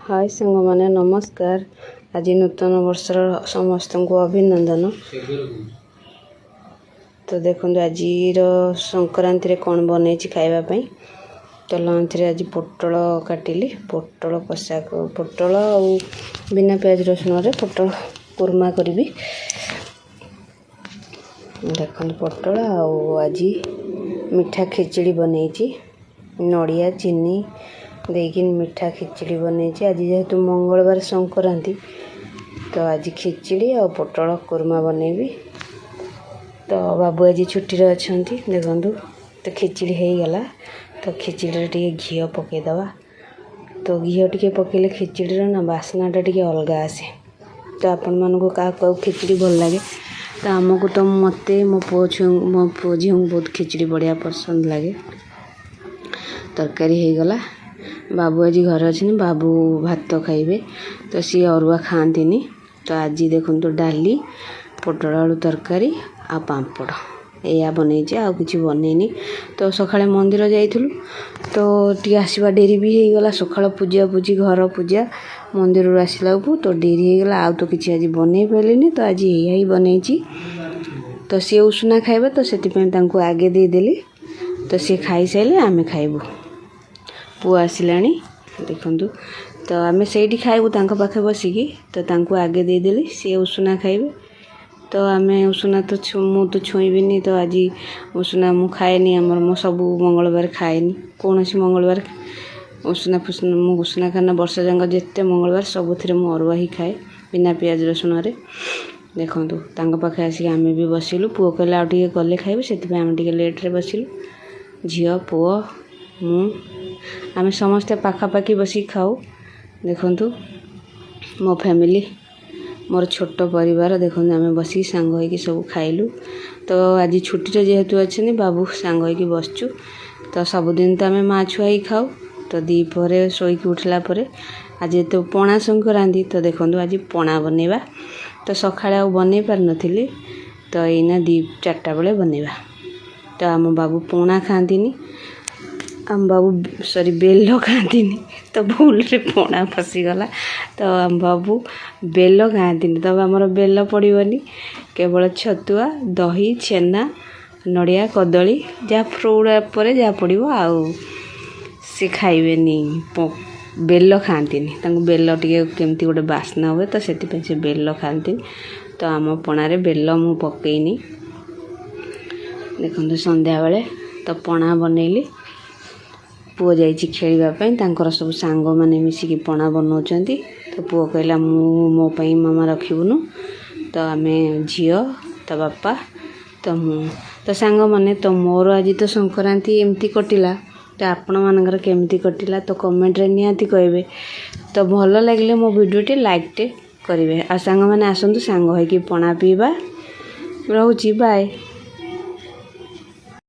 ହାଏ ସାଙ୍ଗମାନେ, ନମସ୍କାର। ଆଜି ନୂତନ ବର୍ଷର ସମସ୍ତଙ୍କୁ ଅଭିନନ୍ଦନ। ତ ଦେଖନ୍ତୁ, ଆଜିର ସଂକ୍ରାନ୍ତିରେ କ'ଣ ବନେଇଛି ଖାଇବା ପାଇଁ। ତ ଲଞ୍ଚରେ ଆଜି ପୋଟଳ କାଟିଲି, ପୋଟଳ କଷା, ପୋଟଳ ଆଉ ବିନା ପିଆଜ ରସୁଣରେ ପୋଟଳ କୁର୍ମା କରିବି। ଦେଖନ୍ତୁ ପୋଟଳ, ଆଉ ଆଜି ମିଠା ଖେଚେଡ଼ି ବନେଇଛି। ନଡ଼ିଆ ଚିନି ଦେଇକି ମିଠା ଖେଚେଡ଼ି ବନେଇଛି। ଆଜି ଯେହେତୁ ମଙ୍ଗଳବାର, ସଂକ୍ରାନ୍ତି, ତ ଆଜି ଖେଚେଡ଼ି ଆଉ ପୋଟଳ କୁର୍ମା ବନେଇବି। ତ ବାବୁ ଆଜି ଛୁଟିରେ ଅଛନ୍ତି। ଦେଖନ୍ତୁ, ତ ଖେଚେଡ଼ି ହେଇଗଲା। ତ ଖେଚେଡ଼ିରେ ଟିକେ ଘିଅ ପକାଇଦେବା। ତ ଘିଅ ଟିକେ ପକାଇଲେ ଖେଚେଡ଼ିର ନା ବାସ୍ନାଟା ଟିକେ ଅଲଗା ଆସେ। ତ ଆପଣମାନଙ୍କୁ କାହାକୁ କାହାକୁ ଖେଚେଡ଼ି ଭଲ ଲାଗେ? ତ ଆମକୁ ତ ମୋତେ, ମୋ ପୁଅ ଛୁଆ, ମୋ ପୁଅ ଝିଅଙ୍କୁ ବହୁତ ଖେଚେଡ଼ି ବଢ଼ିଆ ପସନ୍ଦ ଲାଗେ। ତରକାରୀ ହେଇଗଲା। ବାବୁ ଆଜି ଘରେ ଅଛନ୍ତି, ବାବୁ ଭାତ ଖାଇବେ। ତ ସିଏ ଅରୁଆ ଖାଆନ୍ତିନି। ତ ଆଜି ଦେଖନ୍ତୁ, ଡାଲି, ପୋଟଳ ଆଳୁ ତରକାରୀ ଆଉ ପାମ୍ପଡ଼ ଏଇଆ ବନେଇଛି, ଆଉ କିଛି ବନେଇନି। ତ ସକାଳେ ମନ୍ଦିର ଯାଇଥିଲୁ, ତ ଟିକେ ଆସିବା ଡେରି ବି ହେଇଗଲା। ସକାଳ ପୂଜା ପୂଜି, ଘର ପୂଜା, ମନ୍ଦିରରୁ ଆସିଲା ବେଳକୁ ତ ଡେରି ହେଇଗଲା। ଆଉ ତ କିଛି ଆଜି ବନେଇ ପାରିଲିନି। ତ ଆଜି ଏଇଆ ହିଁ ବନେଇଛି। ତ ସିଏ ଉଷୁନା ଖାଇବେ, ତ ସେଥିପାଇଁ ତାଙ୍କୁ ଆଗେ ଦେଇଦେଲି। ତ ସିଏ ଖାଇସାରିଲେ ଆମେ ଖାଇବୁ। ପୁଅ ଆସିଲାଣି ଦେଖନ୍ତୁ। ତ ଆମେ ସେଇଠି ଖାଇବୁ ତାଙ୍କ ପାଖେ ବସିକି। ତ ତାଙ୍କୁ ଆଗେ ଦେଇଦେଲି, ସିଏ ଉଷୁନା ଖାଇବେ। ତ ଆମେ ଉଷୁନା ତ ମୁଁ ତ ଛୁଇଁବିନି। ତ ଆଜି ଉଷୁନା ମୁଁ ଖାଏନି। ଆମର ମୁଁ ସବୁ ମଙ୍ଗଳବାର ଖାଏନି, କୌଣସି ମଙ୍ଗଳବାର ଉଷୁନା ଫୁଷୁନା ମୁଁ ଉଷୁନା ଖାନା। ବର୍ଷ ଯାକ ଯେତେ ମଙ୍ଗଳବାର, ସବୁଥିରେ ମୁଁ ଅରୁଆ ହିଁ ଖାଏ ବିନା ପିଆଜ ରସୁଣରେ। ଦେଖନ୍ତୁ, ତାଙ୍କ ପାଖେ ଆସିକି ଆମେ ବି ବସିଲୁ। ପୁଅ କହିଲା ଆଉ ଟିକେ ଗଲେ ଖାଇବୁ, ସେଥିପାଇଁ ଆମେ ଟିକେ ଲେଟ୍ରେ ବସିଲୁ। ଝିଅ, ପୁଅ, ମୁଁ, ଆମେ ସମସ୍ତେ ପାଖାପାଖି ବସିକି ଖାଉ। ଦେଖନ୍ତୁ ମୋ ଫ୍ୟାମିଲି, ମୋର ଛୋଟ ପରିବାର। ଦେଖନ୍ତୁ, ଆମେ ବସିକି ସାଙ୍ଗ ହେଇକି ସବୁ ଖାଇଲୁ। ତ ଆଜି ଛୁଟିରେ ଯେହେତୁ ଅଛନ୍ତି ବାବୁ, ସାଙ୍ଗ ହେଇକି ବସିଛୁ। ତ ସବୁଦିନ ତ ଆମେ ମା ଛୁଆ ହିଁ ଖାଉ। ତ ଦ୍ୱିପହରେ ଶୋଇକି ଉଠିଲା ପରେ ଆଜି ଯେହେତୁ ପଣା ସଂକ୍ରାନ୍ତି, ତ ଦେଖନ୍ତୁ ଆଜି ପଣା ବନେଇବା। ତ ସକାଳେ ଆଉ ବନେଇ ପାରିନଥିଲି, ତ ଏଇନା 4ଟା ବେଳେ ବନେଇବା। ତ ଆମ ବାବୁ ପଣା ଖାଆନ୍ତିନି, ଆମ ବାବୁ, ସରି, ବେଲ ଖାଆନ୍ତିନି। ତ ଭୁଲରେ ପଣା ଫସିଗଲା। ତ ଆମ ବାବୁ ବେଲ ଖାଆନ୍ତିନି, ତ ଆମର ବେଲ ପଡ଼ିବନି। କେବଳ ଛତୁଆ, ଦହି, ଛେନା, ନଡ଼ିଆ, କଦଳୀ, ଯାହା ଫ୍ରୁଟ୍ ଉପରେ ଯାହା ପଡ଼ିବ। ଆଉ ସେ ଖାଇବେନି, ବେଲ ଖାଆନ୍ତିନି। ତାଙ୍କୁ ବେଲ ଟିକେ କେମିତି ଗୋଟେ ବାସ୍ନା ହୁଏ, ତ ସେଥିପାଇଁ ସେ ବେଲ ଖାଆନ୍ତିନି। ତ ଆମ ପଣାରେ ବେଲ ମୁଁ ପକେଇନି। ଦେଖନ୍ତୁ, ସନ୍ଧ୍ୟାବେଳେ ତ ପଣା ବନେଇଲି। ପୁଅ ଯାଇଛି ଖେଳିବା ପାଇଁ, ତାଙ୍କର ସବୁ ସାଙ୍ଗମାନେ ମିଶିକି ପଣା ବନାଉଛନ୍ତି। ତ ପୁଅ କହିଲା, ମୁଁ ମୋ ପାଇଁ ମାମା ରଖିବୁନୁ? ତ ଆମେ ଝିଅ, ତା ବାପା, ତ ମୁଁ। ତ ସାଙ୍ଗମାନେ, ତ ମୋର ଆଜି ତ ସଂକ୍ରାନ୍ତି ଏମିତି କଟିଲା। ତ ଆପଣମାନଙ୍କର କେମିତି କଟିଲା, ତ କମେଣ୍ଟରେ ନିହାତି କହିବେ। ତ ଭଲ ଲାଗିଲେ ମୋ ଭିଡ଼ିଓଟି ଲାଇକ୍ଟେ କରିବେ। ଆଉ ସାଙ୍ଗମାନେ, ଆସନ୍ତୁ ସାଙ୍ଗ ହେଇକି ପଣା ପିଇବା। ରହୁଛି, ବାଏ।